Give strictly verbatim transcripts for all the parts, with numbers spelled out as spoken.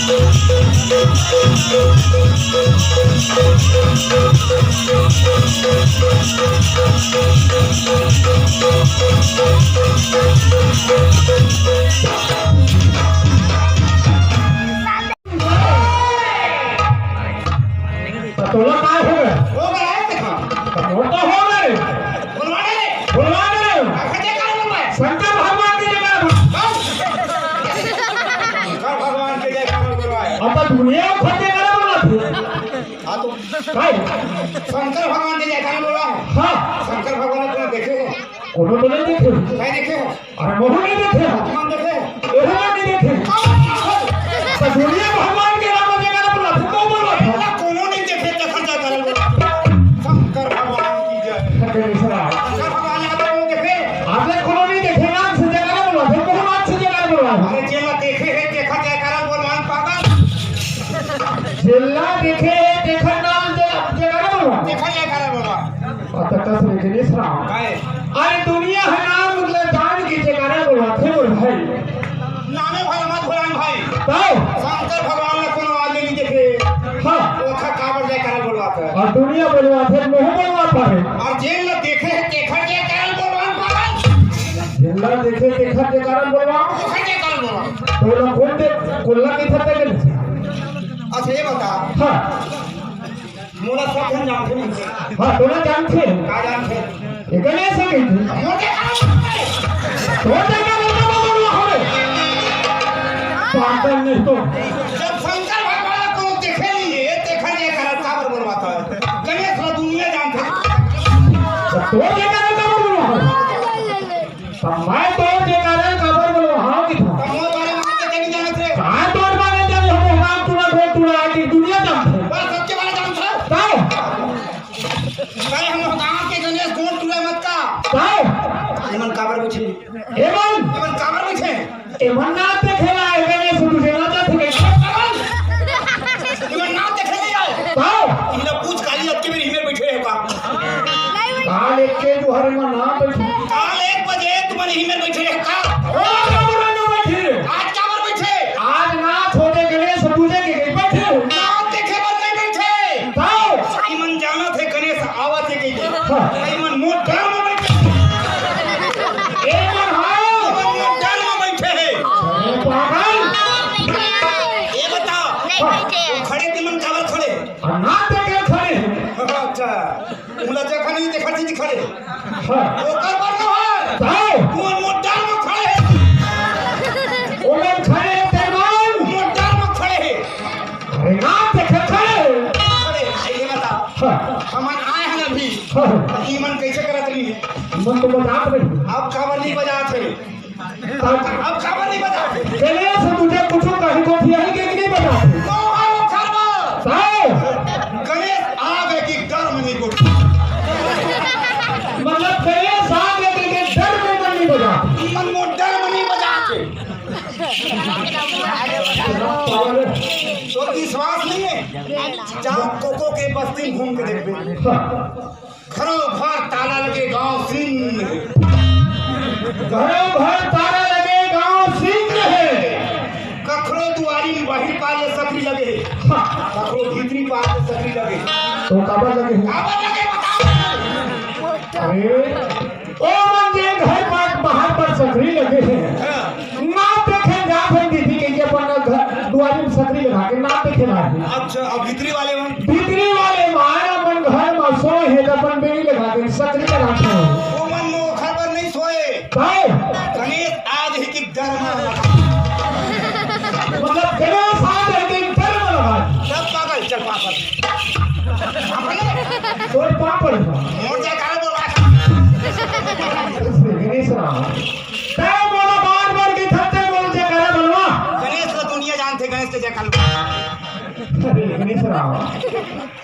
त तोला काय हो गे? हो गे, आए देखा। त मोर तो हो गे रे। बोलवा दे रे। बोलवा दे रे। आखिर क्या कारण बोलवा है? शंकर भगवान के जयकारा बोल। शंकर भगवान के जयकारा बोलवा है। अब तो दुनिया में फंस के जयकारा बोलवा थे। हाँ तो काय? शंकर भगवान के जयकारा बोलवा है। हाँ। शंकर भगवान को देखे हो? कोनो तो नहीं देखे। नहीं देखे हो? अरे, मोहू नहीं देखे। कौन देखे? एहू नहीं देखे। कौन देखे? तो दुनिया भगवान के नाम जयकारा बोलवा थे, कौन बोलवा था? ना, कोनो नहीं देखे, देखा जा करल बोलवा। शंकर भगवान की जय। शंकर मिश्रा। शंकर भगवान यहाँ तो नहीं देखे। आपने कोनो नहीं देखे, नाम से जयकारा बोलवा थे, मोहू नाम से जयकारा बोलवा। अरे, जेला देखे है, देखा जयकारा बोलवा, पागल। जेला देखे है, देखा नाम से जयकारा बोलवा। देखा जयकारा बोलवा। अतकस रे गणेश राम। काय? अरे दुनिया ह नाम ल जान के जयकारा बोलवाथे मोर भाई। नामे भला मत भुलान भाई। तब? शंकर भगवान ला कोनो आदमी नहीं देखे। हाँ। ओखर काबर जयकारा बोलवाथे। अउ दुनिया बोलवाथे, मोहू बोलवा पारे। अउ जेन ला देखे हे, तेखर जयकारा बोलवान पारे। जेन ला देखे, तेखर जयकारा बोलवा। ओखर जयकारा बोलवा। तोला कोन दे, कोन ला किथे तक? अच्छा, ये बता। हाँ। मोला सब झन जानथे मनखे। हाँ, तोला जानथे। का जानथे? ये गणेश हे कहिथे। मोर जयकारा बोलवा। तोर जयकारा बोलवा, बोलवा हवे। पागल नहीं तो। जब शंकर भगवान ला कोनो देखे नहीं हे, तेखर जयकारा काबर बोलवाथे? गणेश ला दुनिया जानथे। तो तोर जयकारा काबर बोलवा हवे? त मैं तोर जयकारा काबर बोलवाहूं कि था? त मोर बारे में तो नहीं जानत रे। कहाँ तोर बारे में जाने? हम नाम टूरा, गोड़ टूरा, आके दुनिया जानथे। बस सबके बारे जानथे। तब? कहे हम गांव के गणेश गोड़ टूरा मत का। तब? एमन काबर बैठे? एमन? एमन काबर बैठे? एमन ना देखे ला, ए गणेश, तू जेना जात है। एमन ना देखे नहीं आए। तब? इन्हें पूछ काली अतके मेरे हिमेर बैठे रहे का? काल एक के जो हर में ना बैठे। काल एक बजे तुमन इही मेर बैठे रहे का? ओ, काबर ना बैठे? आज काबर बैठे? आज नाच होथे गणेश पूजे के गई बैठे हो। नाच देखे बर नहीं बैठे। तब? इमन जानथे गणेश आवत हे कहिके। हाँ। इमन मोर डर में बैठे। ए मन हाँ। इमन मोर डर में बैठे हे। अरे पागल। ये बता। हाँ। वो खड़े तिमन काबर खड़े? अउ नाच देखे खड़े हे। अच्छा। उला देखा नहीं, देखा चीज खड़े। हाँ। ओकर बर न होय। काय? वो मोर डर में खड़े हे। ओमन खड़े हे, तेमन। मोर डर में खड़े हे। अरे, नाच देखे खड़े हे। खड़े हे, ये बता। हाँ। हमन आए हन अभी। हाँ। इमन कैसे करत रही हे? इमन तो बजात रही। अब काबर नहीं बजात हे? अब काबर नहीं बजात हे? गणेश, तुझे कुछ कहीं को भी यही के नहीं बजात हे? तो आओ खरबा। काय? गणेश आ गए कि डर में नहीं कुछ। मतलब गणेश आ गए कि डर में नहीं बजात। इमन वो डर में नहीं बजात हे। तो विश्वास नहीं हे? जा कोको के बस्ती में घूम के देख। हाँ। घरो घर ताला लगे गांव सिंह। घरो घर ताला लगे गांव सिंह हे। कखरो दुआरी में बाहिर पाल ले सकरी लगे हे। हाँ। कखरो भीतरी पाल ले सकरी लगे हे। तो काबर लगे हे? काबर लगे बताओ। अरे, ओ मन जे घर पास बाहर पर सकरी लगे हे। हाँ। नाच देखे जात हे दीदी के, ये अपन घर दुआरी में सकरी लगा के नाच देखे ला हे। अच्छा, अब भीतरी वाले मन? भीतरी वाले माया मन घर में सोए हे, त अपन बेड़ी लगा के सकरी लगा के। वो मन मोखर पर नहीं सोए। काय? गणेश आज ही की डर में लगा। मतलब गणेश आज ही की डर में लगा। सब पागल, चल पागल। तोर पापड़। मोर जयकारा बोला। गणेश राम। तैं मोला बार-बार के थक, तैं मोला जयकारा बोलवा। गणेश ला दुनिया जानथे, गणेश के जयकारा। अरे, गणेश राम।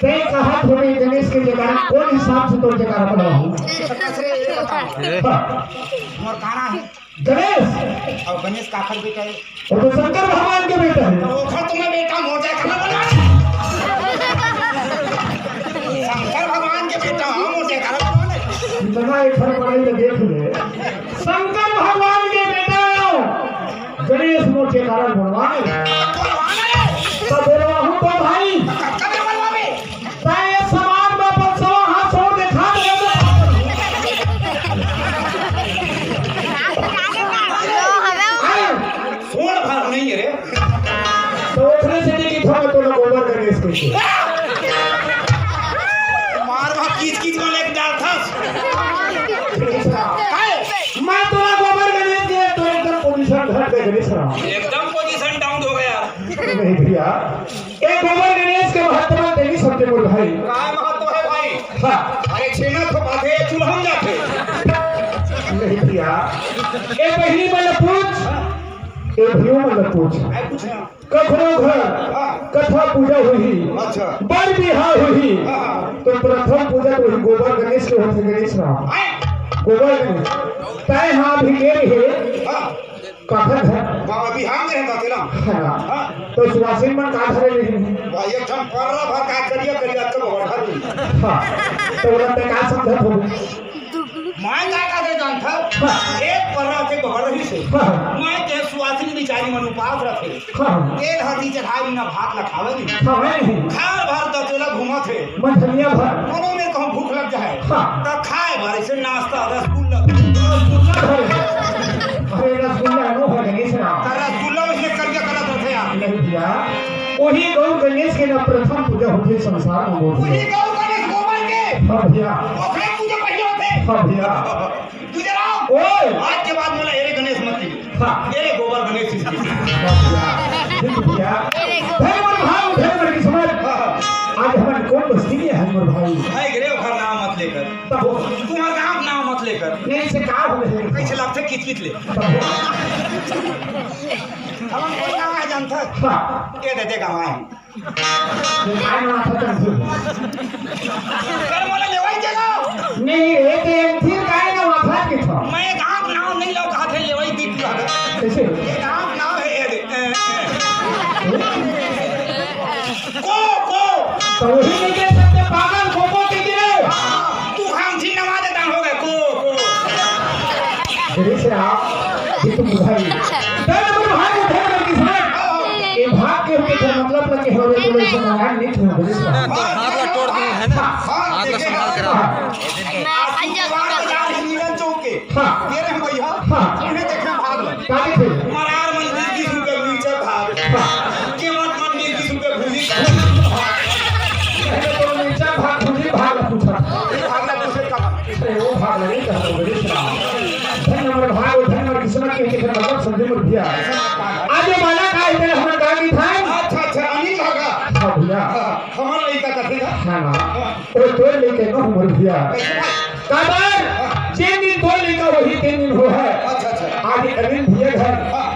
तैं कहत होबे गणेश के जयकारा, कोन हिसाब से तोर जयकारा बोलवाहूं? अच्छा, ये बता। हाँ। मोर गाना हे। गणेश। अउ गणेश काखर बेटा हे? वो तो शंकर भगवान के बेटा हे। ओखर तो मैं बेटा मोर जयकारा बोलवा। शंकर भगवान के बेटा, हाँ, मोर जयकारा बोलवा। इतना एक बार पढ़ाई में देख ले। शंकर भगवान के बेटा हो, गणेश मोर जयकारा बोलवा। बोलवा। एकदम पोजीशन डाउन हो गया। नहीं भैया, ए गोबर गणेश के महत्व तेरी सबके मोर भाई। काय महत्व हे भाई? हाँ। अरे छेना थोपाथे, चूल्हा में जाथे। नहीं भैया, ए बहिनी मन ल पूछ, ए भैया मन ल पूछ। काय पूछे? कखरो घर हाँ। कथा पूजा होही, अच्छा। बर बिहाव होही, हाँ, हाँ। तो प्रथम पूजा तो वही गोबर गणेश के होथे, गणेश राम। आय। गोबर गणेश। तय हाँ अभी के रहे हाँ। काखर घर? हाँ, अभी हम रहे बतेला। हाँ। हाँ। तो सुवासिन मन का धरे रहे? भाई, एक ठन पर्रा भर का करिया करिया के गोबर धर दी। हाँ। तो ओला तय का समझत हो? मैं का का दे जानथव? हाँ। एक पर्रा के बगर रहिस हे। हाँ। मैं के सुवासिन बिचारी मन उपास रथे। हाँ। तेल हरदी चढ़ाए बिना भात ला खावे नहीं। खावे नहीं। घर भर दतेला घूमत हे। मझलिया भर। कोनो में कहूँ भूख लग जाए। हाँ। त खाए बर से नाश्ता, रसगुल्ला। रसगुल्ला भर। अरे रसगुल्ला नो हो गणेश राम। त रसगुल्ला उसने करिया करत रथे यार। नहीं भैया, वही गौर गणेश के ना प्रथम पूजा होथे संसार में, बोल वही दिया। गौर गणेश गोबर के। हाँ भैया। ओकरे पूजा पहिले होथे। हाँ भैया। तुझे राम। ओए। आज के बाद मोला एरे गणेश मत कहिए। हाँ। एरे गोबर गणेश जी। हाँ भैया। ठीक भैया। धन मन भाव, धन मन किस्मत। हाँ, हाँ। आज हमन कौन बस्ती में है मोर भाई? भाई गिरे ओकर नाम मत लेकर। तब वो तुम्हार गांव नाम मत लेकर। नहीं से का हो गए? कैसे लगथे किचकिच ले। तब वो हम कोई नाम है जानता? हाँ। ये दे दे गाँव है। काय नाम आता था? कर मोला लेवाई चला। नहीं, ये तो एक फिर काय नाम आता के था? मैं एक आम नाम नहीं लो कहा थे लेवाई दी पूरा। कैसे? एक आम नाम है ये दे। ए, ए। को, को। तो वही नहीं कह सकते, पागल, को, को के गिरे। हाँ, तू हम जी नवा देता हो गए, को, को। अरे से आप, ये तो बुढ़ा ही। दर्द बुढ़ा को थे ना किस्मत। ये भाग के होते थे, मतलब लगे हो रहे तो ऐसे नारायण नहीं थे, बोले से। हाथ ला तोड़ दूं, है ना? हाथ ला संभाल के रख। मैं आज संजय दुकान बाजार है मिलन चौक के। हाँ। ये रहे भैया। हाँ। इन्हें देखना भाग लो। का देखे? मरार मन बीस बीस रुपए मिर्चा भाग। हाँ। केवट मन बीस बीस रुपए भूजी खा। पहले तो मिर्चा भाग, भूजी भाग पूछा। ये भाग ला पूछे का? अरे वो भाग नहीं कहता, बड़ी शराब। धन नंबर भाग, वो धन नंबर किस्मत के, के मतलब समझे मुर्गिया। आज ये माला का इतने हमर का की था? अच्छा, अच्छा, अनिल भागा। हाँ भैया। हाँ, हमारा लड़का का थे ना? हाँ ना। हाँ। ओ तोर लेके न हमर भैया। कैसे भाई? काबर? हाँ। जे दिन तोर लेके वही तीन दिन हो है। अच्छा, अच्छा। आज अरविंद भैया घर। हाँ।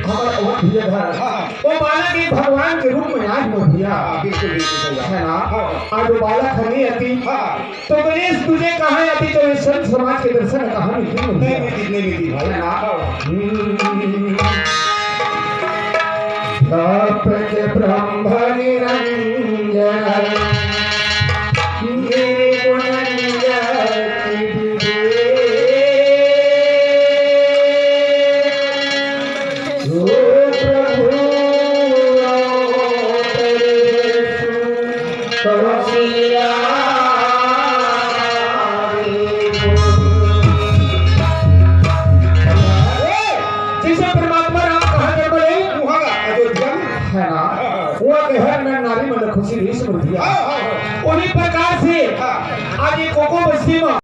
हमर अवध भैया घर। हाँ, हाँ। वो माला के भगवान के रूप में आज मोर भैया। हाँ, बिल्कुल, बिल्कुल सही बात। है ना? हाँ। आज वो बालक हनी अति। हाँ। तो गणेश तुझे कहाँ अति तो ये संत समाज के दर्शन कहाँ मिलती नहीं मिलती, नहीं मिलती भाई। है ना? हाँ। हम्म। व्यापक ब्रह्म निरंजन निर्गुण निरति विभेद। जो प्रभु अवतरेषु कौशिल्या। जैसे परमात्मा राम कहाँ जन्म ले? वहाँ अयोध्या में। है ना? वो के हर नर नारी मन खुशी रही समृद्धि। हाँ, हाँ, हाँ। उन्हीं प्रकार से हाँ। आज ये कोको बस्ती में